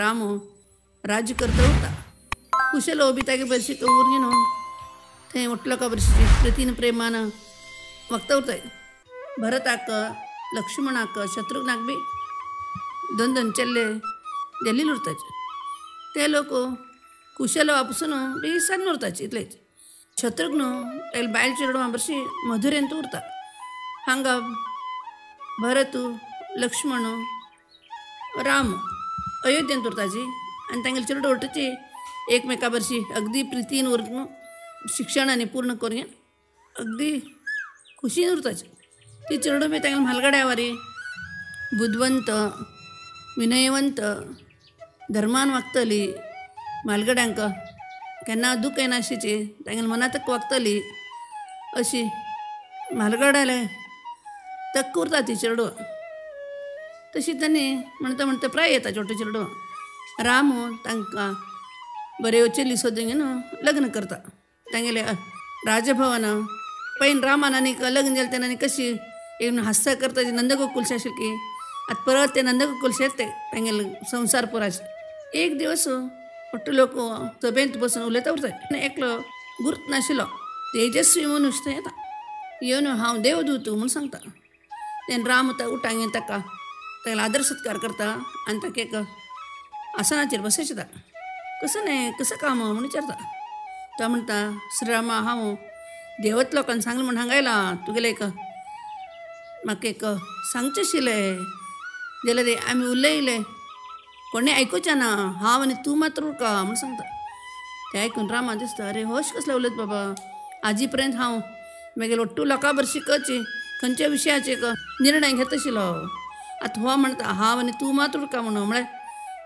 राम राज्य करता उरता. कुशल बी तागे बरशी उरून न्हू थंय ಒಟ್ಟು लोकां भरशी प्रितीन प्रेमान वागता उरताय. भरताक लक्ष्मणाक शत्रुघ्नाक बी दोन दोन चेल्ले जाल्ले उरताचे. ते लोक कुशल वापसून बी सन्न उरताचे इतलेच. शत्रुघ्न तागेले बायल चेडवां भरशी मधुरेंत उरता. हांगा भरत लक्ष्मण राम अयोध्येंत उरताची आनी तांगेले चेडवां उरताची एकमेका भरशी अगदी प्रितीन उरून शिक्षण आनी पूर्ण करून अगदी खुशीन उरताची. ती चेडूं बी तांगेले म्हालगड्या वारी बुदवंत विनयवंत धर्मान वागतली, म्हालगड्यांक केन्ना दुख येनाशिची तांगेले मनातक वागतली अशी म्हालगड्याले तक्क उरता ती चेडवां. तशी तांणी म्हणटा म्हणटा प्राय येता छोटे चेडवां. राम तांकां बऱ्यो चली सोदून न्हू लग्न करता. तांगेले राजभवन पैन रामान आनी लग्न जालें तेन्ना आनी कशी एक हास्या करता नंदगोकुल आशिल्ली की आतां परत ते नंदगोकुल शेत तांगेले संवसार पुराचे. एक दिवस ಒಟ್ಟು लोक सभेंत बसून उलयता उरता. एकलो गुर्त नाशिल्लो तेजस्वी मनुष्य थंय येता येवन हांव देवदूत म्हूण सांगता. तेन्ना राम उठांगे ताका तागेलो आदर सत्कार करता आनी ताका एक आसनाचेर बसयता. कसो न्हय कसो काम म्हूण विचारता. तो म्हणटा श्रीरामा हांव देवत लोकांनी सांगलें म्हूण हांगा आयला तुगेलें एक म्हाका एक सांगचें आशिल्लें जाल्यार आमी उलयले कोणें आयकुचें ना हांव आनी तूं मात्र उरका म्हूण सांगता. तें आयकून रामा दिसता अरे होश कसलें उलयता बाबा, आजी पर्यंत हांव मागीर ಒಟ್ಟು लोकां भरशी कची खंयच्या विशयाचे निर्णय घेत आशिल्लो, आतां हो म्हणटा हांव आनी तूं मात्र उरका म्हणून म्हळ्यार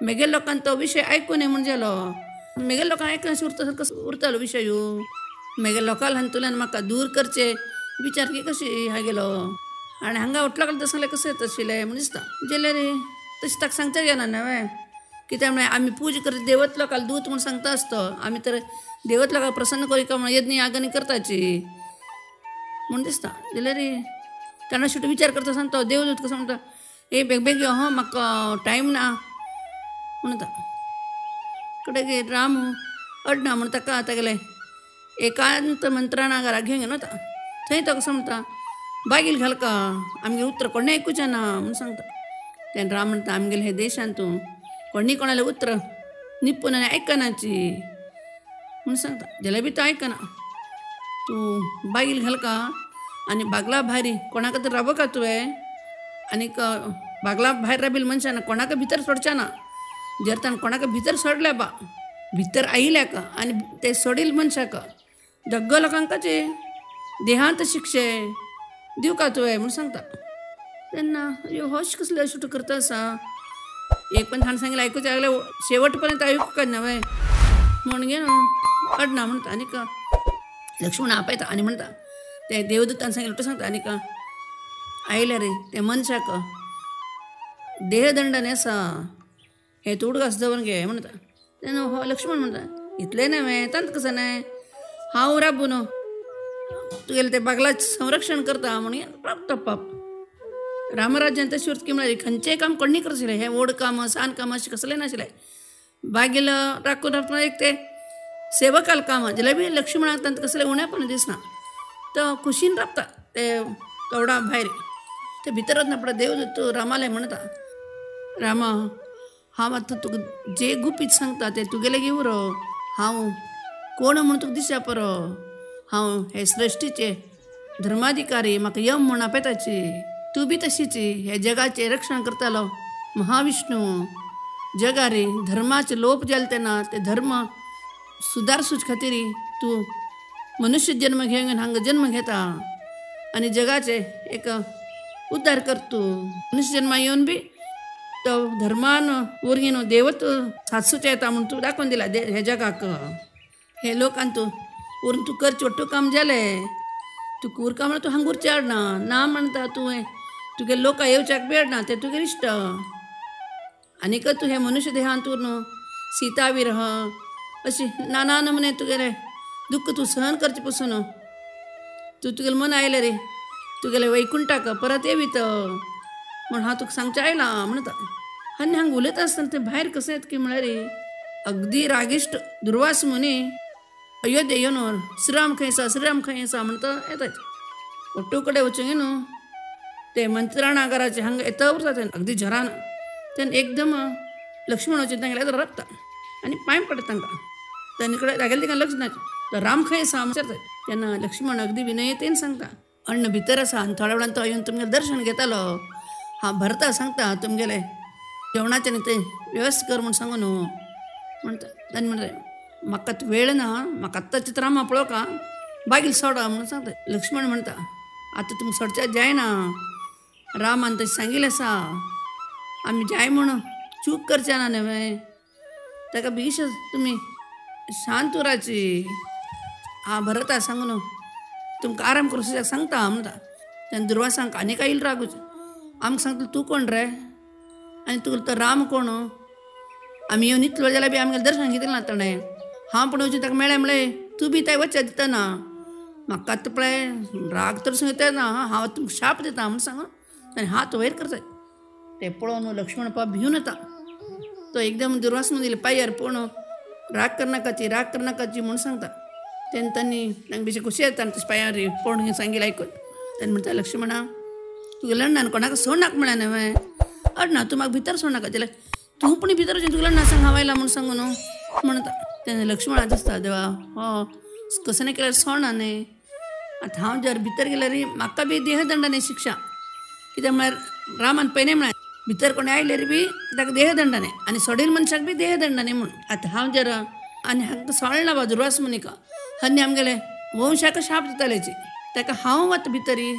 मेगेल्या लोकांक तो विशय आयकूं न्हय म्हूण जालो. मेगेल्या लोकांक आयकून उरता कसो उरतालो विशय मेगेल्या लोकांक हातूंतल्यान म्हाका दूर करचे विचार की कशी हा गेलो आनी हांगा उठलो तसलें सांगलें कशें येता आशिल्लें म्हूण दिसता. जाल्यार तशें ताका सांगता येना न्हय कित्याक म्हळ्यार आमी पूजा करता देवत लोकांक दूत म्हूण सांगता आसतो आमी तर देवत लोकांक प्रसन्न करूं म्हूण यज्ञ यागांनी करताची म्हूण दिसता. जाल्यार तेन्ना शेवटी विचार करता सांगता देवदूत कसो म्हणटा ए बेग बेग यो हां म्हाका टायम ना म्हणटा. कडेक राम अडना म्हूण ताका तागेलें एकांत मंत्राणागारा घेवन घेवन वता. थंय तो कसो म्हणटा बागील घालका आमगेलें उतर कोणें आयकुचें ना म्हूण सांगता. तेन्ना राम म्हणटा आमगेले हे देशांत तूं कोणी कोणालें उतर निपून आनी आयकनाची म्हूण सांगता. जाल्यार बी तो आयकना तूं बागील घालका आनी बागला भायर कोणाक तर राबोका तुवें आनीक बागला भायर राबिल्ले मनशान कोणाक भितर सोडचें ना. जर ताणें कोणाक भितर सोडल्या बा भितर आयिल्ल्याक आनी ते सोडिल्ले मनशाक दग्ग लोकांकाचे देहांत शिक्षे दिवका तुवें म्हूण सांगता. तेन्ना ह्यो होश कसले अशें करता आसा एक पण ताणें सांगलें आयकुचें लागलें शेवट पर्यंत आयकूंक न्हय म्हूण गे न्हू अडना म्हणटा. आनीक लक्ष्मण आपयता आनी म्हणटा ते देवदूतान सांगलें उलटो सांगता आनीक आयले रे ते मनशाक देहदंडन आसा हें तूं उडगास दवर घे म्हणटा. तेन्ना हो लक्ष्मण म्हणटा इतलें न्हय तांत कसो न्हय हांव राबून तुगेलें तें बागलाच संरक्षण करता म्हणून प्राप्त पाप. रामराज्यान तशें उरता की म्हळ्यार खंयचेंय काम कोणी करचें हें व्हड काम सान काम अशें कसलें नाशिल्लें. बागेल राखून राखून एक ते सेवकाल काम जाल्यार बी लक्ष्मणाक तांकां कसलें उणेपण दिसना तो खुशीन राबता ते कवडा भायर ते भितर वतना पळय देवदूत रामाले म्हणटा रामा हांव आतां तुका जे गुपीत सांगता ते तुगेलें घेवरो हांव कोण म्हूण तुका दिसया परो हांव हे सृश्टीचे धर्माधिकारी म्हाका यम म्हूण आपयताची तूं बी तशीच हे जगाचें रक्षण करतालो महाविष्णू जगारे धर्माचे लोप जाले तेन्ना ते धर्म सुदारसूच खातीर तूं मनुष्य जन्म घेवन हांगा जन्म घेता आनी जगाचे एक उद्धार कर तूं मनुष्य जन्मा येवन बी तो धर्मान उरगीन देवत सासूचे येता म्हूण तूं दाखोवन दिला हे जगाक हे लोकान तूं उरून तूं करचें ಒಟ್ಟು काम जालें तुका उरका म्हणल्यार तूं हांगा उरचें हाडना ना म्हणटा तुवें तुगे लोकां येवच्याक बी हाडना तें तुगेलें इश्ट आनीक तूं हे मनुष्य देहांत उरून सीता विरह अशी नाना नमुने तुगेलें दुख्ख तूं सहन करचें पसून तूं तुगेलें मन आयलें रे तुगेलें वैकुंठाक परत येवीत म्हूण हांव तुका सांगचें आयलां म्हणटा. आनी हांगा उलयता आसतना ते भायर कशें येता की म्हळ्यार अगदी रागिश्ट दुर्वास मुनी अयोध्ये येवन श्रीराम खंय आसा श्रीराम खंय आसा म्हणटा येतात. ಒಟ್ಟು ಕಡೆ वचून ते मंत्राणागाराचे हांगा येता उरता तेन्ना अगदी झरान तेन्ना एकदम लक्ष्मण वचून तांगेले रपता आनी पांय पडटा तांकां. तांचे कडेन तागेलें तिका लक्ष ना. तो राम खंय आसा विचारता तेन्ना लक्ष्मण अगदी विनयतेन सांगता अण्ण भितर आसा आनी थोड्या वेळान तो येवन तुमगेलें दर्शन घेतालो. हांव भरता सांगता तुमगेलें जेवणाचें न्ही तें वेवस्था कर म्हूण सांगू न्हू म्हणटा. ताणें म्हणलें म्हाका वेळ ना, म्हाका आत्तां रामा पळोवका बागील सोडा म्हणून सांगता. लक्ष्मण म्हणटा आतां तुमकां सोडच्या जायना, रामान तशें सांगिल्लें आसा आमी जाय म्हूण चूक करचे ना न्हय, ताका बेगीन तुमी शांत उराची. हांव भरता सांगू न्हू तुमकां आराम करूं सांगता म्हणटा. तेन्ना दुर्वासांक आनी काय येयलो रागूच आमकां सांगता तूं कोण रे आनी तुका तो राम कोण, आमी येवन इतलो जाल्यार बी आमगेलें दर्शन घेतलें ना ताणें, हांव पूण वचून ताका मेळ्ळें म्हणलें तूं बी थंय वचच्या दिता ना, म्हाका आतां पळय राग तर सांगता ना हांव तुमकां शाप दिता म्हूण सांगून ताणें हात वयर करता. ते पळोवन लक्ष्मण पा भिवन येता. तो एकदम दुर्वास दिले पांयार पळोवन राग करनाकाची राग करनाकाची म्हूण सांगता. तेन्ना तांणी तांकां बेशी खोशी येता तशें पांयार पळोवन सांगिल्लें आयकून. तेन्ना म्हणटा लक्ष्मणा तुगेलें अण्णान कोणाक सोडनाका म्हळ्यां न्हय, अण्णा तूं म्हाका भितर सोडनाका जाल्यार तूं पूण भितर वचून तुगेलें अण्णा सांग हांव आयला म्हूण सांगू न्हू म्हणटा. तेन्ना लक्ष्मणा दिसता देवा हो कसं नाही केल्यार सोडना न्ही, आतां हांव जर भितर गेल्यार म्हाका बी देहदंडाने शिक्षा, कित्याक म्हळ्यार रामान पयलें म्हळ्यार भितर कोणी आयल्यार बी ताका देहदंडाने आनी सोडील मनशाक बी देहदंडाने म्हूण. आतां हांव जर आनी हांकां सोडना बा दुर्वास मुनिका हन्नी आमगेले वंशाक शाप दितालेची ताका हांव वता भितरी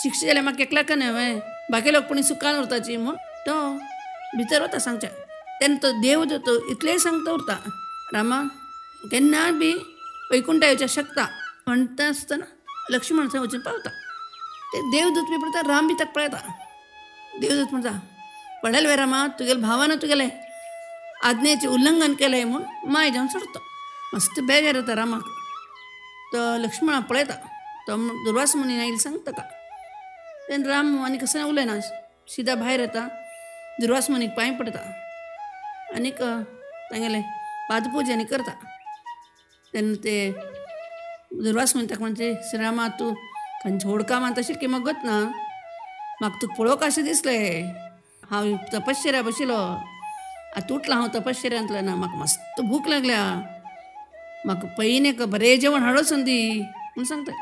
शिक्षा जाल्यार म्हाका एकल्याक न्हय बाकी लोक कोणी सुखान उरताची म्हूण तो भितर वता सांगच्या. तेन्ना तो देव तो इतलेंय सांगता उरता रामा केन्ना बी वैकुंठा येवच्या शकता म्हणटा आसतना लक्ष्मण थंय वचून पावता. ते देवदूत बी पळयता राम बी ताका पळयता. देवदूत म्हणटा पळयलें वे रामा तुगेल्या भावान तुगेलें आज्ञेचें उल्लंघन केलें म्हूण माय जावन सोडटा. मस्त बेजार येता रामाक. तो लक्ष्मणा पळयता तो दुर्वास मुनी आयिल्लो सांगता ताका. तेन्ना राम आनी कसो उलयना सिधा भायर येता दुर्वास मुनीक पांय पडटा आनीक तांगेलें पादपुजा आनी करता. तेन्ना ते दुर्वास मुनी ताका म्हणचे श्रीरामा तूं खंयचें होडका मान तशें की म्हाका गत ना, म्हाका तुका पळोवंक अशें दिसलें, हांव तपश्चर्या बशिल्लो आतां उठलां हांव तपश्चर्यांतल्यान ना, म्हाका मस्त भूक लागल्या, म्हाका पयलीं एक बरें जेवण हाडून दी म्हूण सांगता.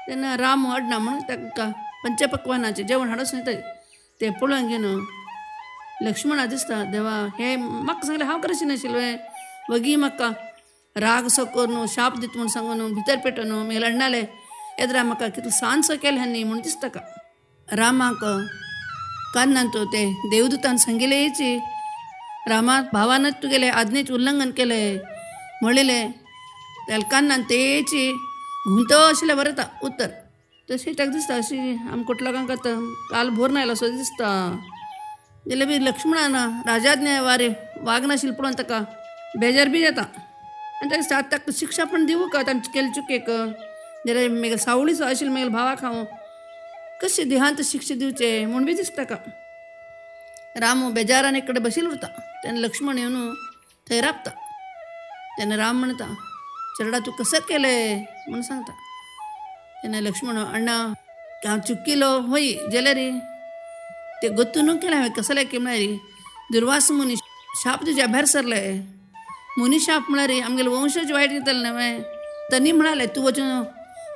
तेन्ना राम अडना म्हणून ताका पंचपक्वानाचें जेवण हाडून दिता. तें पळोवन घेवन लक्ष्मणा दिसता देवा हें म्हाका सांगलें हांव कशें नाशिल्लें वगी म्हाका राग सो करून शाप दित म्हूण सांगून भितर पेटोवन मागीर अण्णाले येद्रा म्हाका कितलो सांजसो केलें न्ही म्हूण दिसता का. रामाक कान्नान तो ते देवदूतान सांगिल्लें येची रामा भावानच तुगेलें आज्ञेचें उल्लंघन केलें म्हणलें तेल कान्नान तेची घुमतो आशिल्लें बरयता उत्तर तशें ताका दिसता अशी आमकां कुटल्या लोकांक आतां काल भोर आयलो असो दिसता. जाल्यार बी लक्ष्मणान राजाज्ञा वारे वागनाशिल्लें पळोवन ताका बेजार बी जाता आनी ताका दिसता ताका शिक्षा पण दिवं का तांचे केल्ले चुकेक, जाल्यार मागीर सावळीचो आशिल्लो मागीर भावाक हांव कशें देहांत शिक्षा दिवचें म्हूण बी दिसता ताका. राम बेजारान एक कडेन बशिल्लो उरता तेन्ना लक्ष्मण येवन थंय राबता. तेन्ना राम म्हणटा चेडा तूं कसं केलें म्हूण सांगता. तेन्ना लक्ष्मण अण्णा हांव चुकिलो हय जाल्यार ते गोतून केलें हांवें कसलें की म्हळ्यार दुर्वास मुनी शाप तुज्या भायर सरले मुनी शाप म्हळ्यार आमगेले वंशज वायट दितले न्हय तनी म्हणाले तूं वचून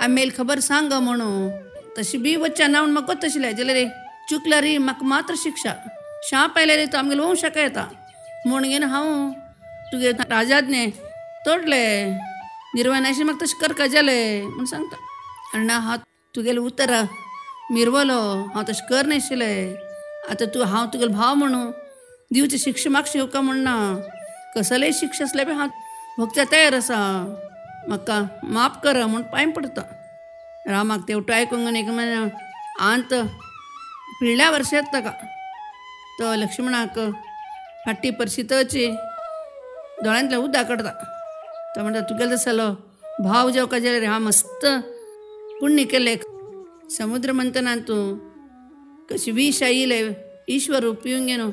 आमी मेल खबर सांग म्हणून तशी बी वच्च्या ना म्हूण म्हाका गोत आशिल्लें जाल्यार चुकल्यार म्हाका मात्र शिक्षा शाप आयल्यार तो आमगेले वंशाक येता म्हूण घेवन हांव तुगे राजाज्ञे तोडले निर्वाणाशी म्हाका तशें करका जालें म्हूण सांगता. अण्णा हांव तुगेलें उतरां मिरवलो हांव तशें कर नाशिल्लें आतां तूं हांव तुगेलो भाव म्हणून दिवची शिक्षा म्हाका शिवका म्हण ना कसलेय शिक्षा आसल्यार बी हांव भोगच्या तयार आसा म्हाका माफ कर म्हूण पांय पडटा. रामाक तेवटो आयकूंक एक आंत पिळ्ळ्या वर्स येता ताका. तो लक्ष्मणाक फाटी परशितची दोळ्यांतल्यान उदक काडटा. तो म्हणटा तुगेलो जालो भाव जेवका जाल्यार हांव मस्त पुण्य केलें समुद्र मंथनान तूं कशी विष आयिल्लें ईश्वर पिवन घेवन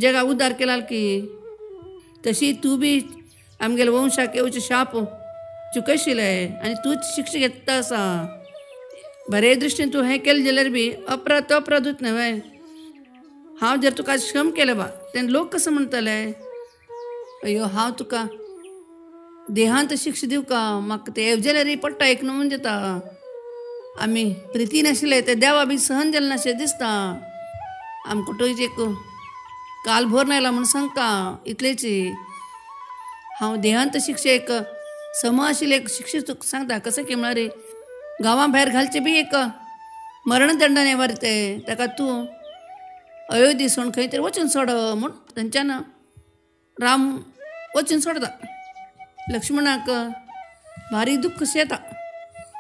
जगा उद्धार केला की तशी तूं बी आमगेले वंशाक येवचे शाप चुकयशिले आनी तूंच शिक्षा घेता आसा. बरे दृश्टीन तूं हें केलें जाल्यार बी अपराध तो अपराधूच न्हय. हांव जर तुका क्षम केलें बा तेन्ना लोक कसो म्हणटले अयो हांव तुका देहांत शिक्षा दिवका म्हाका तें येवजल्यार पडटा एक नमून जाता. आमी प्रिती नाशिल्ले ते देवा बी सहन जालें नाशें दिसता. आमकां तो एक काल भर नायला म्हूण सांगता इतलेची हांव देहांत शिक्षा एक सम आशिल्लें एक शिक्षा तुका सांगता. कशें की म्हळ्यार गांवां भायर घालचें बी एक मरणदंडने मरे तें ताका तूं अयोध्ये सोडून खंय तरी वचून सोड म्हूण थंयच्यान राम वचून सोडता. लक्ष्मणाक भारी दुख्ख येता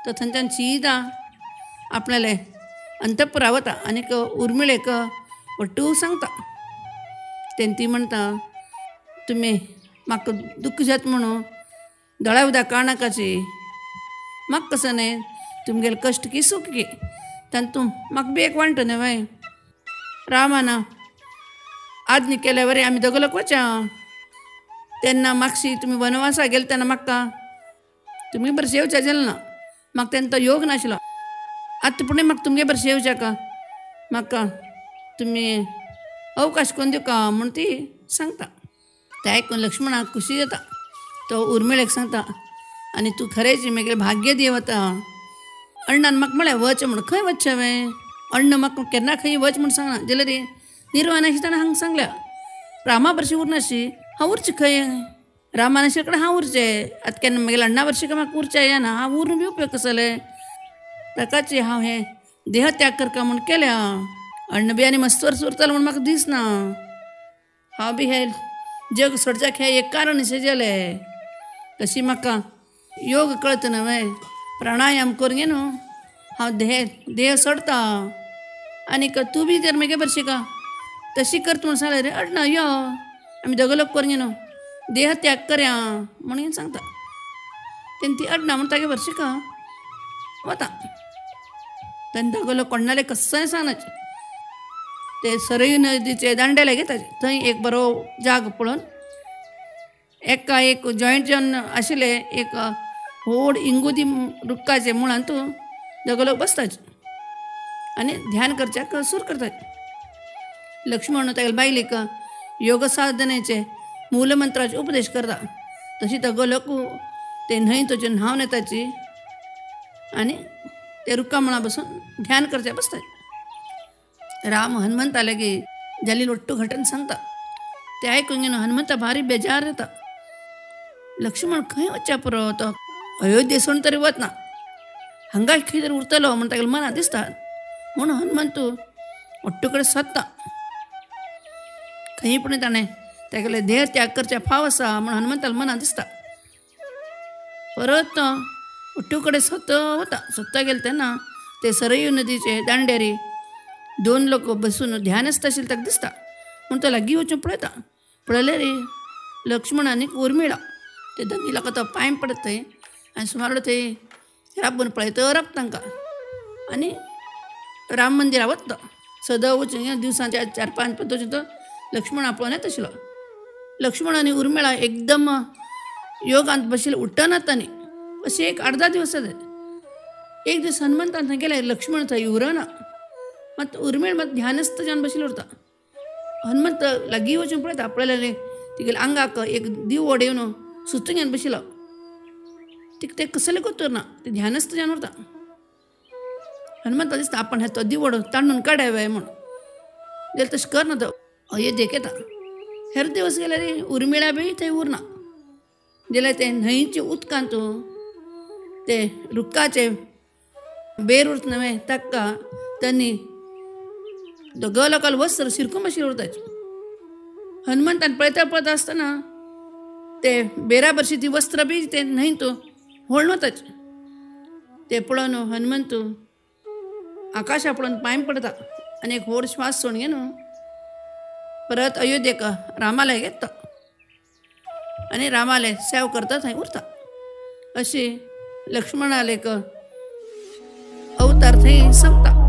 तो थंयच्यान शिदा आपणाले अंतपुरा वता आनीक उर्मिळेक वट्टू सांगता. तेन्ना ती म्हणटा तुमी म्हाका दुख्ख जाता म्हणून दोळ्या उदक काडनाकाची म्हाका कसो न्हय तुमगेले कश्ट की सूख की तातूंत म्हाका बी एक वांटो न्हय. रामान आज्ञा केल्या वरी आमी दोगां लोक वच्या तेन्ना मागशी तुमी वनवासा गेले तेन्ना म्हाका तुमी बरें येवच्या जालें ना म्हाका तेन्ना तो योग नाशिल्लो. आतां पूण म्हाका तुमगे बरें येवच्याक म्हाका तुमी अवकाश करून दिवका म्हूण ती सांगता. तें आयकून लक्ष्मणाक खुशी जाता. तो उर्मिळेक सांगता आनी तूं खरेंच म्हगेलें भाग्य देवता. अण्णान म्हाका म्हळें वच म्हूण. खंय वचचें हांवें? अण्ण म्हाका केन्ना खंय वच म्हूण सांगना जाल्यार निर्वाण अशें ताणें हांगा सांगल्या. रामा भरशी उरनाशी हांव उरचें खंय? रामा नाशिल्ले कडेन हांव उरचें. आतां केन्ना म्हगेल्या अण्णा भरशी काय म्हाका उरचें येना हांव उरून बी उपयोग कसो जालें? ताकाच हांव हें देह त्याग करता म्हूण केल्या. अण्ण बी आनी मस्त वर्स उरतलो म्हूण म्हाका दिसना. हांव बी हें जग सोडच्याक हें एक कारण अशें जालें. तशी म्हाका योग कळटा न्हय प्राणायाम करून न्हू हांव देह देह सोडता आनीक तूं बी जर म्हगे भरशी का तशी करता म्हूण सांगलें रे अण्णा यो आमी दोगां लोक करून न्हू देह त्याग करया म्हणून सांगता. तेन्ना ती अण्णा म्हूण तागे भरशी का वता. तेन्ना दोगां लोक कोणाले कसंय सांगनाचे ते सरयू नदीचे दांडेले घेताचे थंय एक बरो जागो पळोवन एका एक जॉयंट जावन आशिल्ले एक व्हड इंगुदी रुखाचे मुळांत दोगां लोक बसताचे आनी ध्यान करच्याक सूर करताचे. लक्ष्मण तागेले बायलेक योग साधनेचे मूलमंत्राचे उपदेश करता. तशी दोगां लोक ते न्हंय तुजे न्हांवन येताची आनी ते रुखा मुळा बसून ध्यान करचे बसतात. राम हनुमंता लागी जाली वट्टू घटन सांगता. ते आयकून घेवन हनुमंता भारी बेजार जाता. लक्ष्मण खंय वचच्या पुरो तो अयोध्ये सोडून तरी वतना हांगा खंय तरी उरतलो म्हूण तागेल्या मनाक दिसता. म्हूण हनुमंत वट्टू कडेन सोदता. खंय पूण ताणें तागेले देह त्याग करचे फाव आसा म्हूण हनुमंताल्या मनाक दिसता. परत तो वट्टू कडेन सोदता वता. सोदता गेले तेन्ना ते सरयू नदीचे दांडेरी दोन लोक बसून ध्यान आसता आशिल्लें ताका दिसता. म्हूण तो लागीं वचून पळयता. पळयलें रे लक्ष्मण आनी उर्मिळा ते दोनी लोकां तो पांय पडत थंय आनी सुमार थंय राबून पळयता राब तांकां आनी राम मंदिरा वता. सदां वचून दिवसान चार पांच पद्दतीन तो लक्ष्मण पळोवन येता आशिल्लो. लक्ष्मण आनी उर्मिळा एकदम योगांत बशिल्ले उठनात तांणी. अशें एक 8-10 दिवस जाले. एक दीस हनुमंतान थंय गेले लक्ष्मण थंय उरना मात उर्मिळ मात ध्यानस्थ जावन बशिल्लो उरता. हनुमंत लागीं वचून पळयता. पळयलें तिगेल्या आंगाक एक दिवो येवन सुतून घेवन बशिल्लो. तिका तें कसलें गोतूर ना तें ध्यानस्थ जावन उरता. हनुमंता दिसता आपण तो दिवड तांडून काडाय म्हूण जाल्यार तशें करना तो अयोध्येक येता. हेर दिवस गेल्यार उर्मिळा बी थंय उरना. जाल्यार ते न्हंयचे उदकांत ते रुखाचे बेर उरता न्हय ताका तांणी दोगां लोकांक वस्त्र शिरकून बशिल्लें उरताचें. हनुमंतान पळयता पळयता आसतना ते बेरा भरशी ती वस्त्र बी ते न्हंयत व्हळून वताचें. ते पळोवन हनुमंत आकाशा पळोवन पांय पडता आनी एक व्हड श्वास सोडून घेवन परत अयोध्येक रामालय घेता आनी रामाले सेव करता थंय उरता. अशी लक्ष्मणाले एक अवतार थंय सोंपता.